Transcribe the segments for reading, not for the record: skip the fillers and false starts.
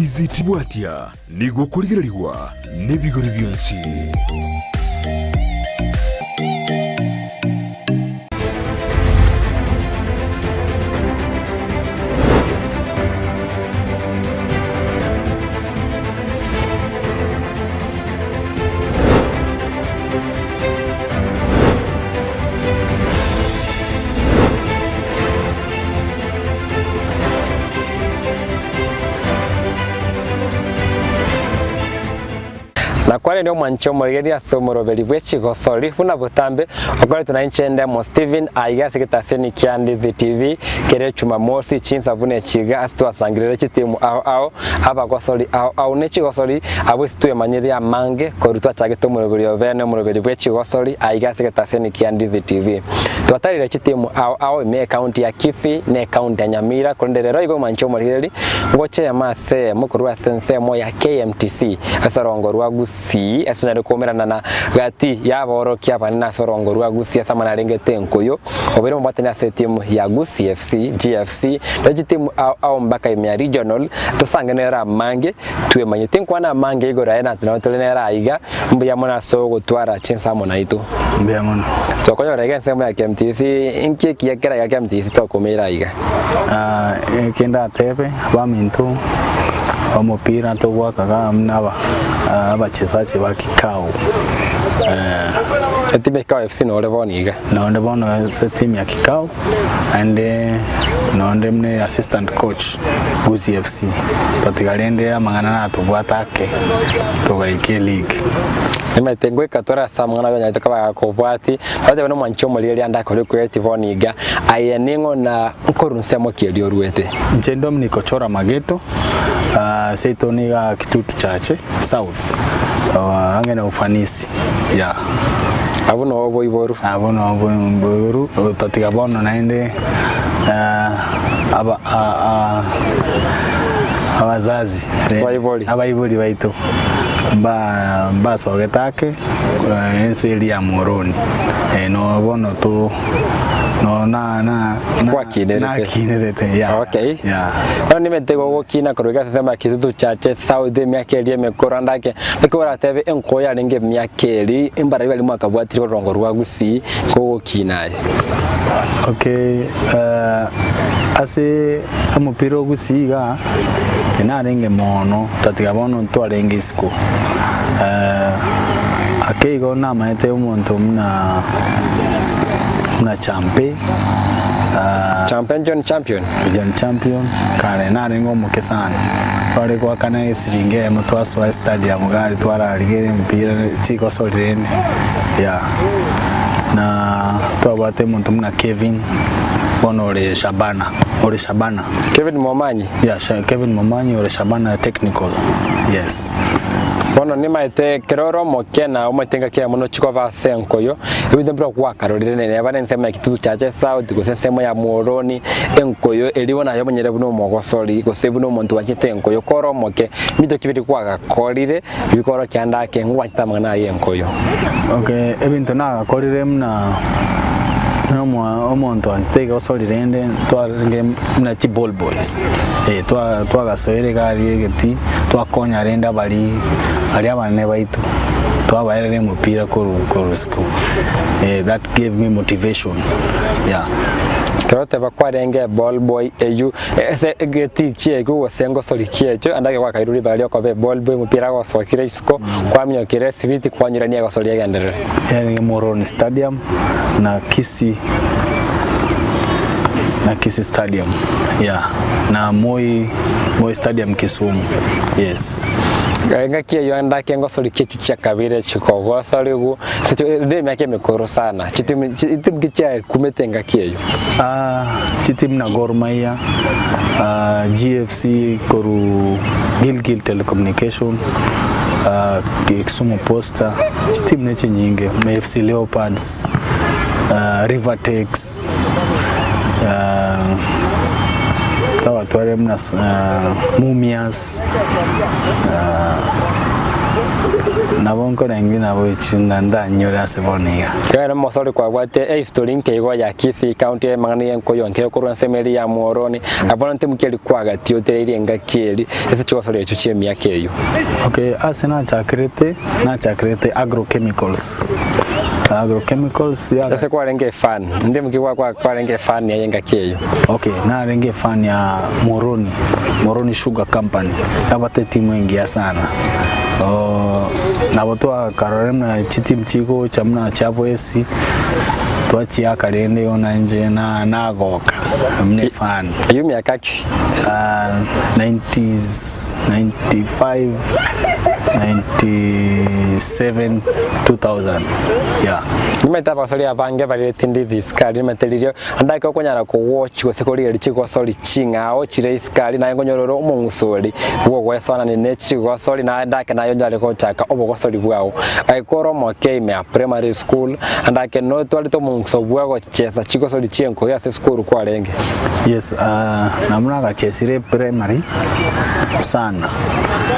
Ndizi tibwatia nigo okorigererigwa nebigori bionsi. Nakwarire omwanche omorigereria ase omoroberi bwe chigosori buna botambe okoretwe na inche Ndemo Steven aiga ase egetaseni kia Ndizi TV kere Chumamosi chinsa buna echiga ase twasangirere chitimu ao ao abagosori ao ao ne chigosori abwo ase twemanyirie amange korwa twachagete omoroberi obene omoroberi bwe chigosori aiga ase egetaseni kia Ndizi TV. Twatarire chitimu ao ao ime ekaunti ya Kisii na ekaunti ya Nyamira korende rero igo mwanche omorigereria ngochema ase eyemo korwa ase ensemo ya KMTC ase orongo rwa Gusii ase onyare koumerana na gati y'aborokia abanene ase orongo rwa Gusii ase amang'ana arengete enkoyo obeire omobwatani ase etimu ya Gusii FC, GFC, ne chitimu ao ao mpaka ime ya Regional tosange nere amange twemanye. Tinkwana amange igoro aye nabo tore nere aiga mbuya mono ase ogotwara chinsa amo naitwe. Mbuya mono. Tokonyora iga ensemo ya KMTC, inki ekiya kera iga KMTC tokomeire aiga? Ah, eke ndatebe baminto omopira togoaka iga buna aba ah, abachesachi ba kikau eh, Etimu ya Kikau FC nore bono iga. nonde bono ase etimu ya Kikau naende nonde buna assistant coach Gusii FC totiga rende amang'ana natobwate ake togaika eleague. Nimanyete ngoika tore ase amang'ana abanyarete koba gakobwati, batebe nomwanchi omorigereria ande akore creative bono iga, aye ning'o na nkorwa nsemo ki eria oruete? Inche Dominic Ochora Mageto, seito niga Kitutu Chache South, ang'e na Ufanisi, yeah. Abwo noo oboiboru. Abwo noo oboiboru, tatiga bono naende aba abazazi Abaibori. abaibori baito mba mbasogete ake ense eria ya Moroni, no bono to no na na na Gwakinerete. nakinerete yeah, Okay. yeah. Bono nimanyete igo ogokina korwa iga ase ensemo ya Kitutu Chache South emiaka eria emekoro ande ake, naki oratebe enkoyo yarenge emiaka eria, mbarabwo baria mwakabwatire orongo rwa Gusii kogokina aye. Okay, eh, ase omopira o Gusii iga, tinarenge mono, tatiga bono ntwarenge isiko. Eh, ake igo namanyete omonto buna buna Champe, ah, Champion John Champion. John Champion, kare narenge omoke sana, tware goakana esiringi eyemo twasoa estadium gari twararigeria emipira chigosori rende, yeah. Na twabwate omonto buna Kevin, bono ore Shabana, ore Shabana. Kevin Momanyi. Yeah, Sha, Kevin Momanyi ore Shabana Technical, yes. Bono nimaete ekero ore omoke na omanyete engaki eyemo nochia koba ase enkoyo, ebinto mbire gwakarorire neba na ensemo ya Kitutu Chache South gose ensemo ya Muhoroni, enkoyo eria bono aye omonyene buna omogosori gose buna omonto bwanchete enkoyo kore omoke, mbinto ki biria kwagakorire bikorokia ande ake ngwanchete amang'ana aya enkoyo? Okay, ebinto nagakorire buna omo omonto oanchete egosori rende twarenge buna chiball boys, eh twa twagasoire iga aria egetii, twakonya rende abaria baria abanene baito, twabaerera emopira korwa korwa isiko, eh that gave me motivation, yeah. Ekero oteba kwarenge eball boy eywo ase egetii kiekio gose engosori kiekio ande ake gwakairwe ribaga riokoba eball boy omopira gosokire isiko kwaminyokire esibiti kwanyurania egosori egenderere. Yarenge Moroni Stadium na Kisii na Kisii Stadium yeah na Moi Moi Stadium Kisumu yes. Engaki eyio ande ake engosori kiekio chiakabire chikogosoriwu ase ere emiaka emekoro sana chitimu chitimu ki chiakumete engaki eyio? Ah, chitimu na Gor Mahia, ah, GFC koru Gilgil Telecommunication, ah, Kisumu Posta, chitimu ne chinyinge, AFC Leopards, ah, Rivertex, ah, twabatwarire buna ah, Mumias, ah, na. Nabo nkorenge nabo echi ng'a ndanyore ase bono iga. Ekero omosori kwabwate ehistory nke igo ya Kisii County emang'ana y'enkoyo nke korwa ensemo eria ya Muhoroni, abwo ntimu ki eri kwagatiotereirie engaki eri ase chigosori echio chi'emiaka eyio? Okay, ase nachakerete, nachakerete agrochemicals. Agrochemicals yaga. Ase kwarenge efan, ntimu ki kwarenge efan yaye engaki eyio? Okay, narenge efan ya Muhoroni, Muhoroni Sugar Company, yabate etimu engiya sana. Nabo twakarora buna chitimu chigocha buna Chabo FC, twachiaka rende igo nainche nagoka buna efan. Eyio miaka ki? 90s, 95, 97, 2000, yeah. Nimanyete abasori abange barire tindizi isikari, nimanyete riria Ande ake okonyara kogwochia gose korigereria chigosori ching'ao chire isikari, naye nkonyora ore omong'usori bw'ogwesoanania ne chigosori, naende ake naye onyare gochaka obogosori bwao. Gaika ore omoke ime ya primary school, ande ake notwarete omong'uso bwa gochesa chigosori chi'enkoyo ase esukuru kwarenge. Yes, nabo nagachesire primary sana,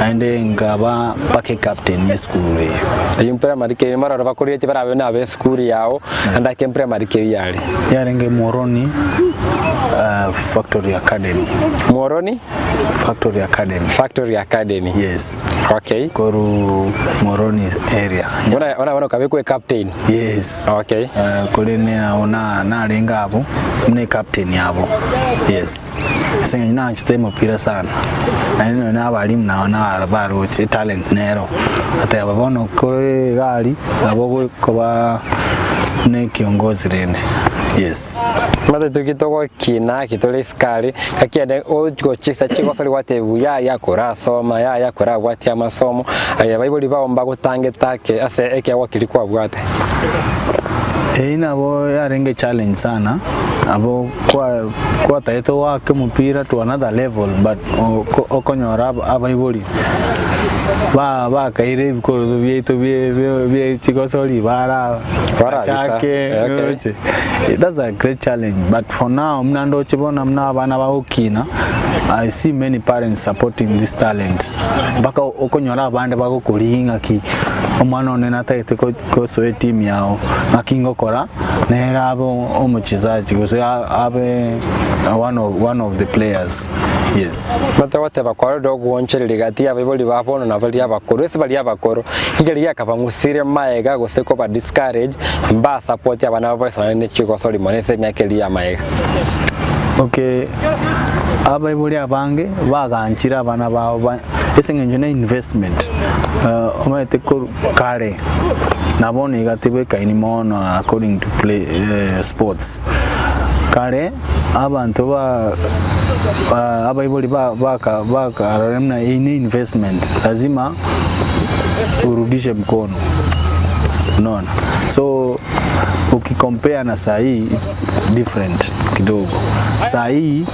naende nkaba mpaka ecaptain y'esukuru eye. Eyio primary keri mbaroro bakorigetie barabe nab'esukuru yao, ande ake primary keri yare. Yarenge Muhoroni Factory Academy. Muhoroni? Factory Academy. Factory Academy. Yes. Okay. Koru Muhoroni area. Ona ona bono okabekwa ecaptain. Yes. Okay. Korende nabo na narenge abwo buna ecaptain yabo. Yes. Ase eng'encho nanchete omopira sana. Naende nonye na abalimu nabo na baroche etalent nero. Bateba bono kore iga aria nabo ogokoba buna ekiongozi rende. Yes. Omanyete intwe togokina eki tore isikari, gaki ende ogochisa chigosori gwatebiwa yaya korasoma, yaya korabwatia amasomo, aye abaibori bao mbagotangete ake ase ekeegwa keria kwabwate. Eyio nabo yarenge challenge sana, nabo kwa kwatagete goaka omopira to another level but oko okonyora abaibori ba bakaire ebikoroto biaito bie bie bie chigosori bara Barabisa. bachake Eh, okay. roche. That's a great challenge but for now muna ndoche bono muna abana bagokina I see many parents supporting this talent mpaka okonyora abande bagokorigia ng'aki omwana one natagete ko gosoa etimu yao ng'aki ngokora nere abe omochezaji gose abe one of, one of the players yes. Omanyete goteba kwarorire ogwoonchoreria gati y'abaibori ba bono na baria abakoro, ase baria abakoro, inki giakabang'usire maega gose koba discourage, mbasapoti abana babo baisonane ne chigosori mono ase emiaka eria y'amaega? Okay, abaibori abange baganchire abana babo ba ase eng'encho ne investment omanyete korwa kare na bono iga tibwekaini mono according to play sports. Kare abanto ba abaibori ba baka bakarora buna eye ne investment lazima urudishe mkono unaona so ukicompare na sahii it's different kidogo sahii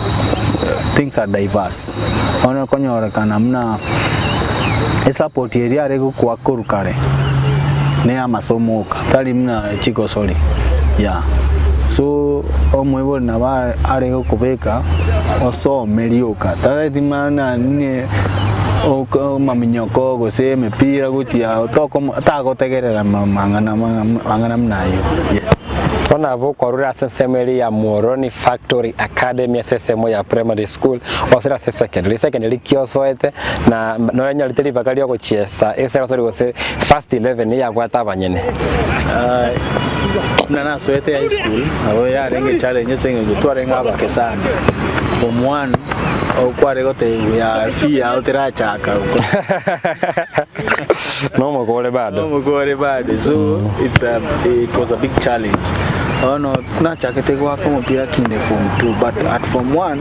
things are diverse bono okonyorekana buna Esapoti eria are gokwa korwa kare ney'amasomo oka, tari buna chigosori, yeah. So omoibori nabo are gokobeka osome rioka, tareti mana ne amaminyoko gose emepira gochia tokomo tagotegerera mang'ana mang'ana buna ayio, yes. Bono abwo kwarure ase ensemo eria ya Muhoroni Factory Academy ase ensemo ya primary school, osire ase secondary. Secondary ki osoete na noenyorete ribaga riogochiesa ase egosori gose first 11 eyabwate abanyene. Buna nasoete high school nabo yarenge challenge ase eng'encho twarenge abake sana form one okware gotebigwa ya fee yao terachaka Nomokore bado. Nomokore bado so it's a, it was a big challenge bono nachakete goaka omopira kinde form two but at form one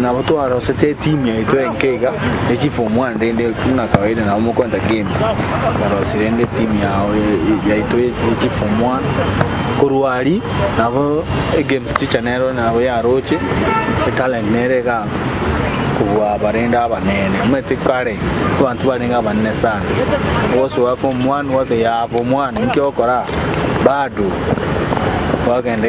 nabo twarosete etimu yaito enke iga echi form one rende buna kawaida nabo mokoenda games twarosia rende etimu yao yaito echi form one korwa aria nabo egames teacher nero nabo yaroche etalent nere iga kobua barende abanene omanyete kare abanto barenge abanene sana ogosoa form one gwateba yaa form one ninki ogokora aa bado gwagenda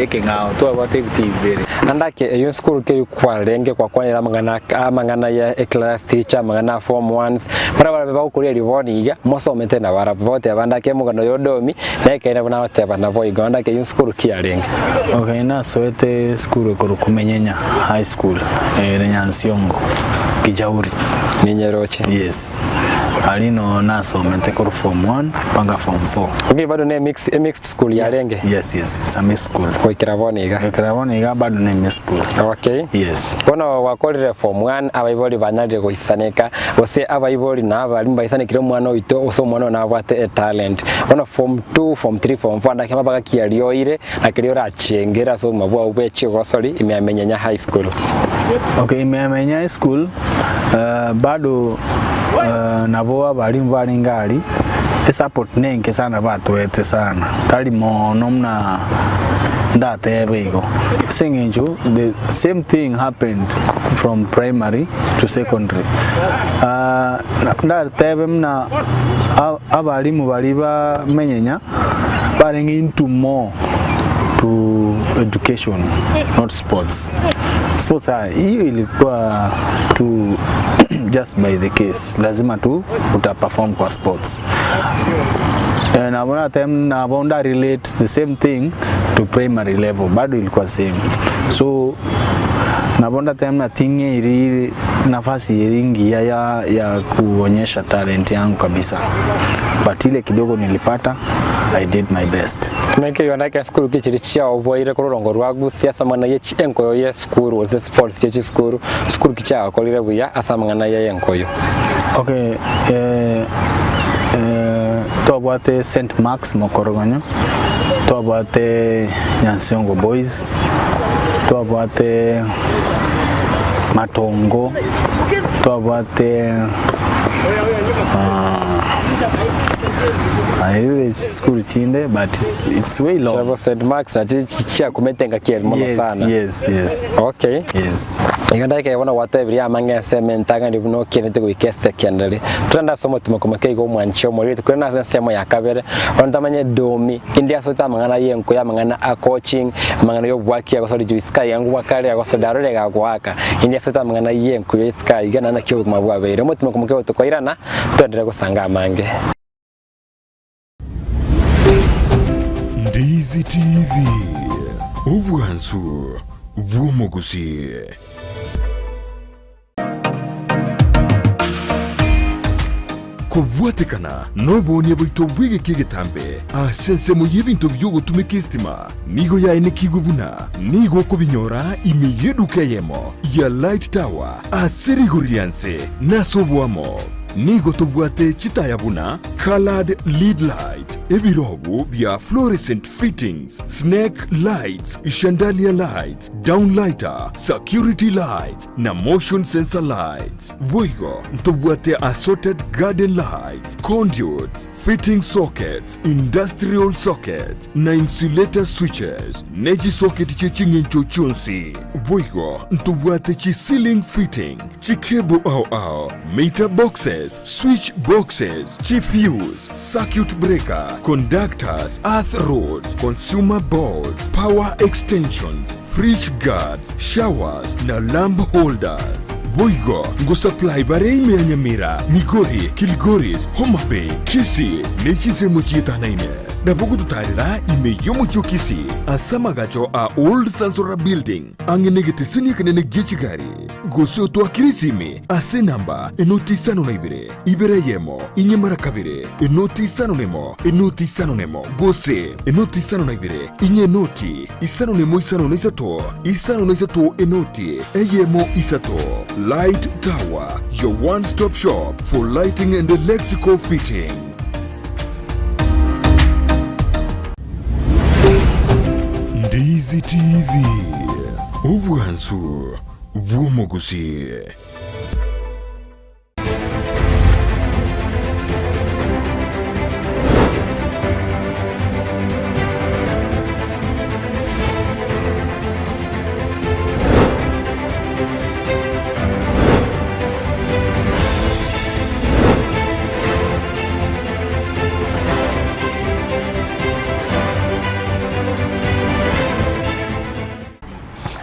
ekeng'ao twabwate ebitii bibere. Naende ake eyio esukuru ki eyio kwarenge gwakwanera amang'ana amang'ana ya eclass teacher, amang'ana a form ones, baria barabe bagokoria bono iga, mosomete nabarabwo, bagoteba ande ake omogano oyo odomi, na ekeene buna agoteba naboigo, naende ake eyio nsukuru ki yarenge? Okay, nasoete esukuru ekorokwa Menyenya High School ere Nyansiongo, Kijauri. Ninyeroche. Yes, aria no nasomete korwa form one mpaka form four. Okay, bado ne mix, e mixed school yarenge? Yes, yes, it's a mixed school. Goikera bono iga. Goikera bono iga bado ne mixed school. Okay. Yes. Bono gwakorire form one, abaibori banyarire goisaneka, gose abaibori na abarimu baisanekire omwana oito gose omwana oyo nabwate etalent. Bono form two, form three, form four ande ake bagakia rioire, na keria orachengere ase obogima bwao bwe chigosori ime ya Menyenya High School. Okay, ime ya Menyenya High School, eh, bado eh, nabo abarimu barenge aria, esupport nenke sana batoete sana, tari mono muna ndatebe igo, ase eng'encho the same thing happened from primary to secondary. Ah, ndatebe muna abarimu baria ba Menyenya barenge into more to education not sports. Sports ah, hiyo ilikuwa tu just by the case, lazima tu uta perform kwa sports. Eh, nabo time nabo nda relate the same thing to primary level bado ilikuwa same so nabo nda time nating'e iri nafasi iringi ya, ya, ya kuonyesha talent yangu kabisa but ile kidogo nilipata I did my best. Naki oyio nake esukuru ki chiria chiaoboire korwa orongo rwa Gusii ase amang'ana ye enkoyo ye esukuru gose sports chie chisukuru, sukuru ki chiagokorire buya ase amang'ana aya y'enkoyo? Okay, eh, eh, twabwate St Marks Mokorogonyo, twabwate Nyansiongo Boys, twabwate Matongo, twabwate ah, airire chisukuru chinde but it's, it's way long. Chiabo St Marks nachi chiakumete engaki eri mono Yes, sana. yes, yes, Okay. yes. Igo ndakeka bono gwatebirie amang'e ensemo entang'ani buna okienete goika esecondary. Torende ase omotima komaka igo omwanchi omoriri korende ase ensemo ya kabere bono tamanye domi inde asoete amang'ana ya enkoyo amang'ana a coaching amang'ana ya obwaki agosori juu isiko aiga ngwaka are agosori arore iga agoaka inde asoete amang'ana ya enkoyo isiko aiga naende naki obogima bwabeire. Omotima komaka igo tokoirana toenderere gosanga amange. Ndizi TV, obwansu bw'omogusii. Kobwatekana noboonia bwaito bw'egeka egetambe ase ensemo y'ebinto bi'ogotumeka esitima nigo yaenekigwe buna nigo okobinyora ime y'eduka eyemo ya Light Tower ase rigori ria nse na ase oboamo. Nigo tobwate chitaya buna coloured lead light, ebirobu bia fluorescent fittings, snake lights, chandelier lights, downlighter, security lights, na motion sensor lights. Boigo ntobwate assorted garden lights, conduits, fitting sockets, industrial sockets, na insulator switches, ne chisocket chie ching'encho chionsi. Boigo ntobwate chi ceiling fitting, chicable ao ao, meter boxes, switch boxes, chifuse, circuit breaker, conductors, earth rods, consumer boards, power extensions, fridge guards, showers na lamp holders. Boigo ngosupply bare ime ya Nyamira, Migori, Kilgoris, Homa Bay, Kisii ne chinsemo chietanaine. Nabo gototarera ime y'omochie o Kisii ase amagacho a Old Sansora Building ang'e negeteseni ekenene gie chigari. Gose otoakere esimi ase enamba enoti isano na ibere, ibere eyemo, inye mara kabere, enoti isano nemo, enoti isano nemo, gose enoti isano na ibere, inye enoti isano nemo isano na isato, isano na isato enoti eyemo isato. Light Tower, your one stop shop for lighting and electrical fitting. Ndizi TV, obwansu bw'omogusii.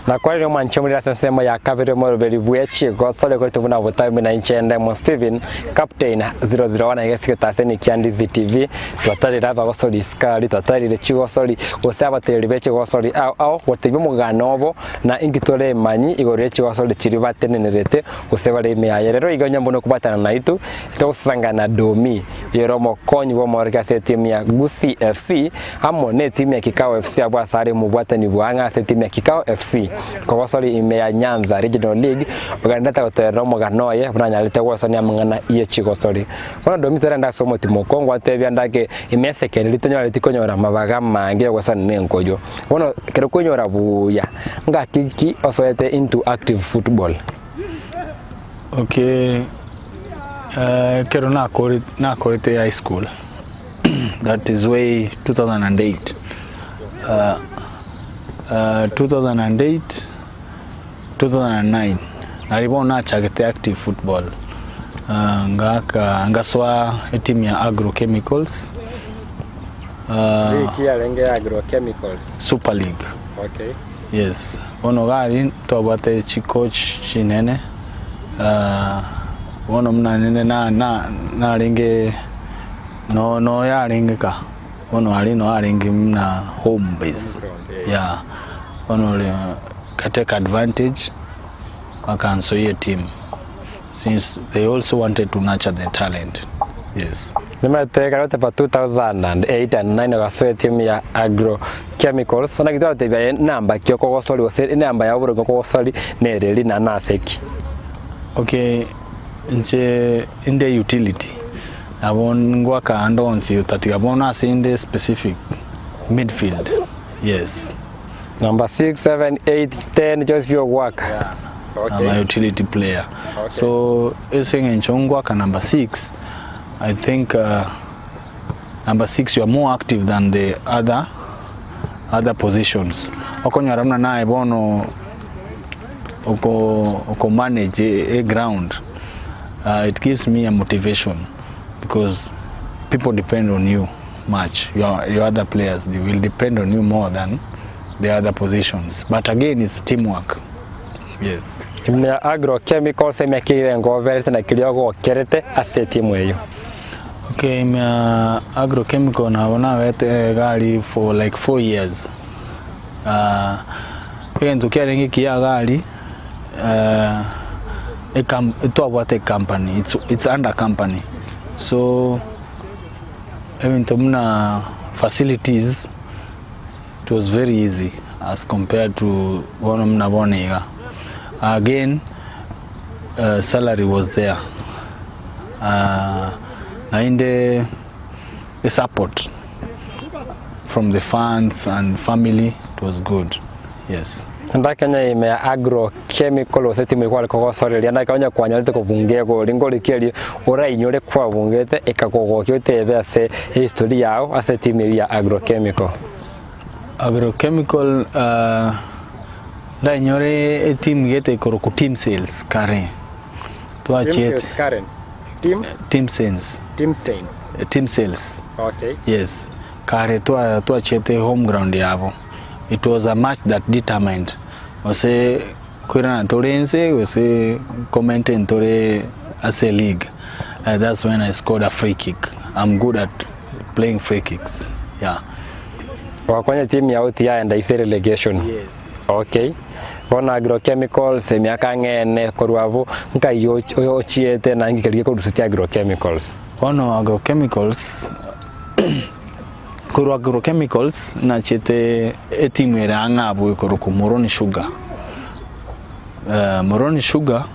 Nakwarire omwanche omorero ase ensemo ya kabere omoroberi bwe chigosori okoretwe buna obotambe na inche Ndemo Stephen, Captain 001 egesigete ase Nikia Ndizi TV. Twatarire abagosori isiko aria, twatarire chigosori gose abatereri be chigosori ao ao gotebia omogano obo na inki toremanyi igoro ye chigosori chiria batenenerete gose bare ime yaye. Rero iga onye mbuna okobwatana naitwe, togosangana Domi, oyore omokonyi bw'omoorokia ase etimu ya Gusii FC, amo netimu ya Kikao FC abwo ase are omobwatani bw'ang'e ase etimu ya Kikao FC kogosori ime ya Nyanza Regional League ogenderete gotoerera omogano oye buna anyarete gwesonia amang'ana ye chigosori. Bono Domi torende ase omotimo oko ngwatebia ndake ime ase ekeene ritonyoreti konyora amabaga amange yogosana nenkoyo. Bono ekero kwenyora buya ngaki ki osoete into active football? Okay, ekero nakore nakorete high school that is way 2008 2008 2009 nari bono nachagete active football ngaka ngasoa etimu ya Agrochemicals League yarenge ya Agrochemicals. Super League. Okay. Yes, bono iga aria ntwabwate chicoach chinene, bono buna nende na na narenge no noyarenge ka, bono aria no arenge buna home base, yeah, bono oria ka take advantage bakansoyia etimu since they also wanted to nurture the talent, yes. Nimanyete ekero goteba 2008 and 9 ogasoa etimu ya Agro Chemicals, naki twagotebia aye namba ki okogosori gose enamba yao boronge okogosori nereri na nase ki? Okay, inche inde utility, nabo ngoaka ande onsi otatiga bono ase inde specific midfield, yes. Number 6, 7, 8, 10 chionsi pi ogoaka. Yeah. I'm a utility player. Okay. So ase eng'encho ngoaka number 6, I think uh, number 6 you are more active than the other other positions. Okonyora buna naye bono oko oko manage a, a ground uh, it gives me a motivation because people depend on you much your, your other players they will depend on you more than the other positions but again it's teamwork yes Ime ya agrochemicals emiaka erengo oberete na keria ogokerete ase etimu eyio. Okay, ime ya agrochemical nabo nabete egari for like 4 years uh, egento kiarenge kiya egari uh, ekam, twabwate ecompany it's, it's under company so Ebinto buna facilities it was very easy as compared to bono buna bono iga. Again salary was there naende the support from the fans and family it was good yes. Ndakenya ime ya agro chemical gose timu ekware kogosoreria ndake onye kwanyorete kobunga egori ngoriki erio orainyore kwabungete ekakogokia otebe ase ehistory yao ase etimu eyio ya agro chemical. Agro chemical ndainyore etimu gete ekorokwa team sales kare twachiete Team? team sales Team sales. team sales Okay. yes kare twachiete home ground yabo it was a match that determined Gose koirana tore inse gose commenting tore ase league uh, that's when I scored a free kick. I'm good at playing free kicks. Yeah. Wakonya team yao tiyaenda ise relegation. Yes. Okay. Bono agrochemicals emiaka ang'e korwa abwo nkai ochiete na nki keria gekorusetie agrochemicals. Bono agrochemicals Korwa Agrochemicals nachete etimu ere ang'e abwo ekorokwa Moroni Sugar. Moroni Sugar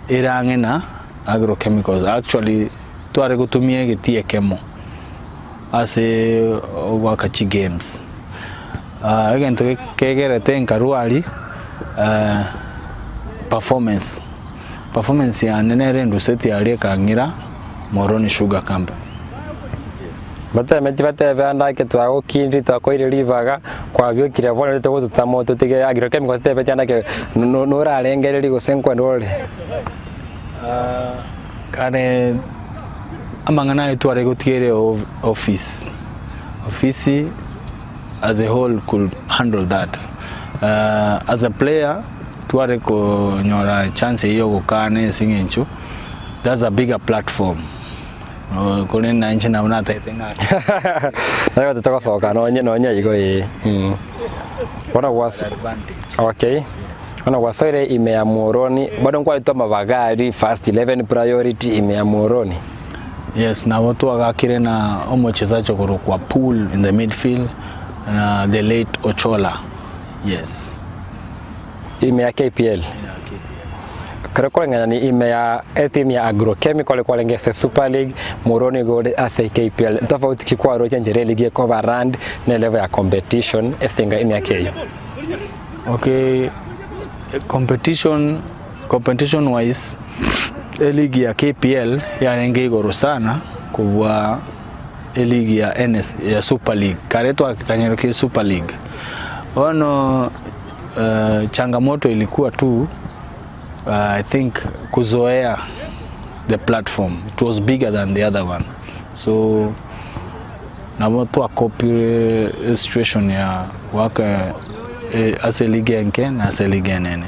ere ang'e na Agrochemicals. Actually tware gotumia egetii ekemo ase ogoaka chigames. Egento kegerete nkarwa aria performance, performance yane nere enduseti aria ekang'ira Moroni Sugar Company. Batemeti batebe ande ake twagokindire twakoire ribaga kwabiokire bono riria togototama ototige agrochemical totebeti ande ake norarengererie gose nkwenda ore. Kare amang'ana aye tware gotiga office, ofisi as a whole could handle that. As a player tware konyora chance eyio yogokana ase eng'encho that's a bigger platform korende na inche nabo natagete ng'a Naye otete gosoka nonye nonye igo ee. Mm. Bono gwas okay. Bono gwasoire ime ya Muhoroni, bado nkwaetwe amabaga aria first 11 priority ime ya Muhoroni. Yes, nabo twagakire na omochezaji okorokwa Pool in the midfield na the late Ochola. Yes. Ime ya KPL. Ekero koreng'ana ni ime ya etimu ya Agrochemical kwarenge ase Super League, Muhoroni igo ore ase KPL. Ntofauti ki kwaroche enchera eligi ekoba run ne level ya competition ase enga emiaka eyio? Okay, competition competition wise eligi ya KPL yarenge igoro sana kobua eligi ya NS ya Super League kare twakanyorokia Super League bono eh, changamoto ilikuwa tu uh, I think kuzoea the platform it was bigger than the other one so nabo twakopire situation ya goaka ase eligi enke na ase eligi enene.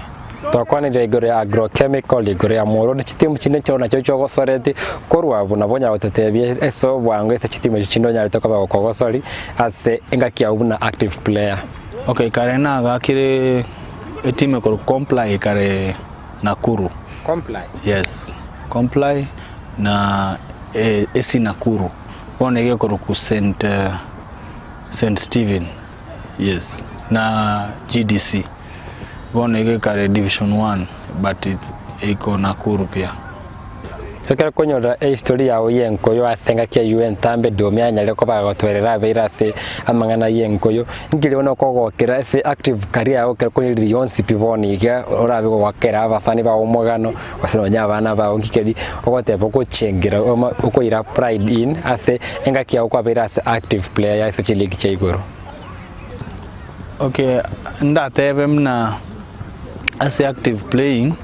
Twakwanire igoro ya agrochemical, igoro ya mworo ne chitimu chinde nchero nachio chiogosoreti, korwa abwo nabo onyara gototebia ase obwango ase chitimu echio chinde onyarete koba gokogosori ase engaki yao buna active player. Okay, kare nagakire etimu ekorokwa Comply kare Nakuru. Comply? Yes, Comply na AC Nakuru. Bono iga ekorokwa Saint Saint Stephen yes na GDC bono iga ekare division one but it's iko Nakuru pia. Ekero konyora ehistory yao y'enkoyo ase engaki eyio entambe Domi anyare koba agotwerera abeire ase amang'ana y'enkoyo, inki rirorio nokogokera ase active career yao ekero konyoririe yonsi pi bono iga orabe gogokera abasani bao omogano Gose nonya abana bao nki keria ogoteba ogochengera oma okoira pride in ase engaki yao kwabeire ase active player ase chiligi chia igoro? Okay, ndatebe muna ase active playing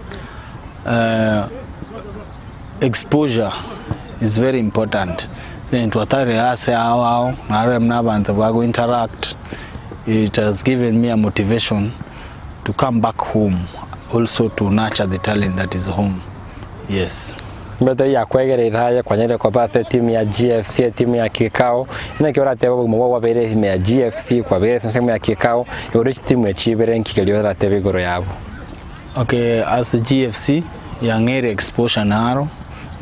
exposure is very important, twatare ase ao ao narore buna abanto bago interact, it has given me a motivation to come back home also to nurture the talent that is home yes. Mbete yakwegereire aye kwanyarire koba ase etimu ya GFC, etimu ya Kikao. Naki oratebe obogima bwao bwabeire ime ya GFC, kwabeire ase ensemo ya Kikao, igoro chitimu echi ibere nki keria oratebe igoro yabo? Okay, ase GFC yang'eire exposure naro,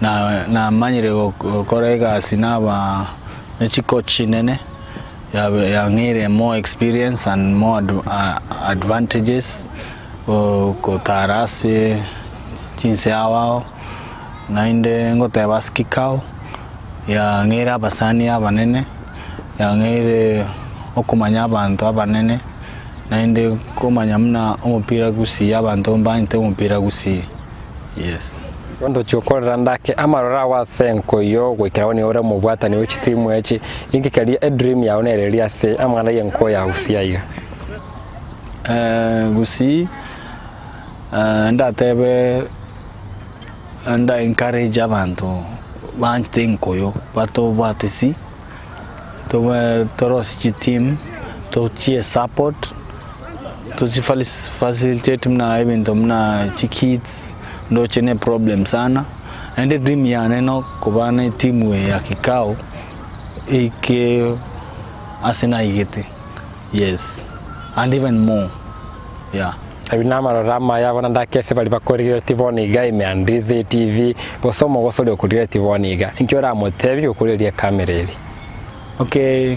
na namanyire gokora egasi naba ne chicoach chinene. Yang'eire more experience and more advantages gotara ase chinse ao ao, naende ngoteba ase kikao, yang'eire abasani abanene, yang'eire okomanya abanto abanene, naende komanya buna omopira gusii abanto mbanyete omopira gusii, yes. Ntochia gokorera ndake amaroro ao ase enkoyo goikera bono nigo ore omobwatani bwe chitimu echi, inki keria edream yao nere eria ase amang'ana y'enkoyo ya Gusii aiga? Gusii ndatebe nda encourage abanto banchete enkoyo batobwate si, tobe torosie chiteam tochie support. Tochi facilitate buna ebinto buna chikits ndoche ne problem sana naende dream yane no koba ne etimu eye ya kikao eike ase naigete yes and even more yeah. Ayio namaroro amaya bono ndake ase baria bakorigereretie bono iga ime ya Ndizi TV, gose omogoso oria okorigereretie bono iga, inki oramotebie okoreria ekamera eria? Okay,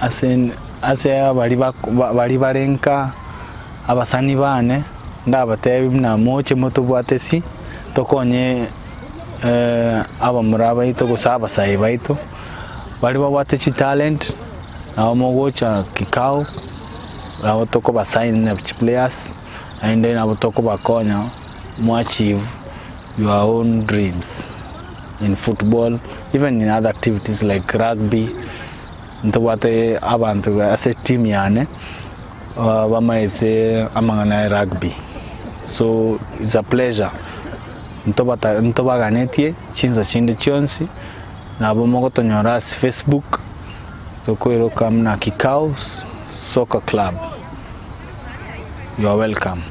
ase ase baria bako baria bare nka abasani bane, ndabatebi buna moche motobwate esi, tokonye abamura baito gose abasae baito, baria babwate chitalent, nabo mogocha kikao, nabo tokobasign na chiplayers, naende nabo tokobakonya mo achieve your own dreams in football, even in other activities like rugby, ntobwate abanto ase team yane bamaete amang'ana ya rugby, so it's a pleasure ntobata ntobaganetie chinsa chinde chionsi, nabo mogotonyora ase Facebook, tokoiroka muna Kikau Soccer Club. You are welcome.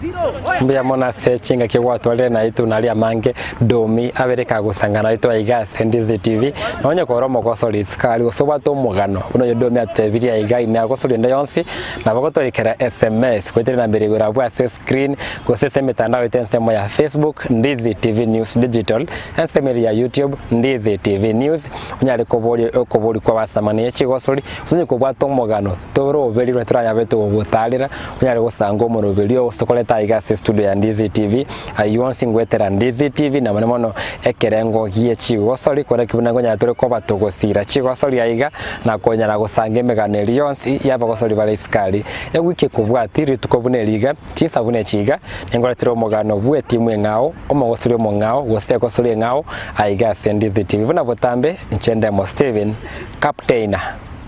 Mbuya mono ase chingaki gwatwarire naitwe naria amange Domi abere kagosanga naitwe aiga ase Ndizi TV. Na onye kore omogosori isiko aria gose obwate omogano buna oyo Domi atebirie aiga ime agosoria ende yonsi, nabo gotorikera sms goetera enamba ere igoro abwo ase escreen gose ase emetandao yaito ensemo ya Facebook Ndizi TV News Digital, ensemo ere ya YouTube Ndizi TV News, onyare koboria okoboria kwa abasamani ye chigosori gose onye kobwate omogano toroberirwe toranyabe togogotarera Onyare gosanga omoroberi oo gose tokorete aiga ase estudio ya Ndizi TV. Ayio onsi ngoetera Ndizi TV na mono mono ekerengo gie chigosori koraki buna nkonyara tore koba togosira chigosori aiga na konyara gosanga emegano eria yonsi y'abagosori bare isiko aria. Ewiki ekobwati rituko buna eri iga, chinsa buna echi iga, ningoretere omogano bw'etimu eng'ao, omogosori omong'ao gose egosori eng'ao aiga ase Ndizi TV. Buna botambe, inche Ndemo Stephen, Captain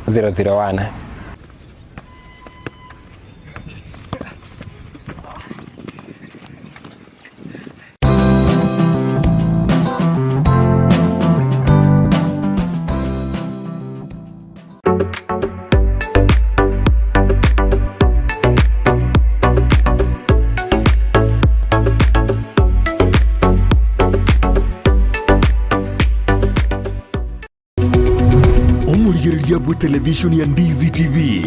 001. Omorigereria bwe televishoni ya Ndizi TV.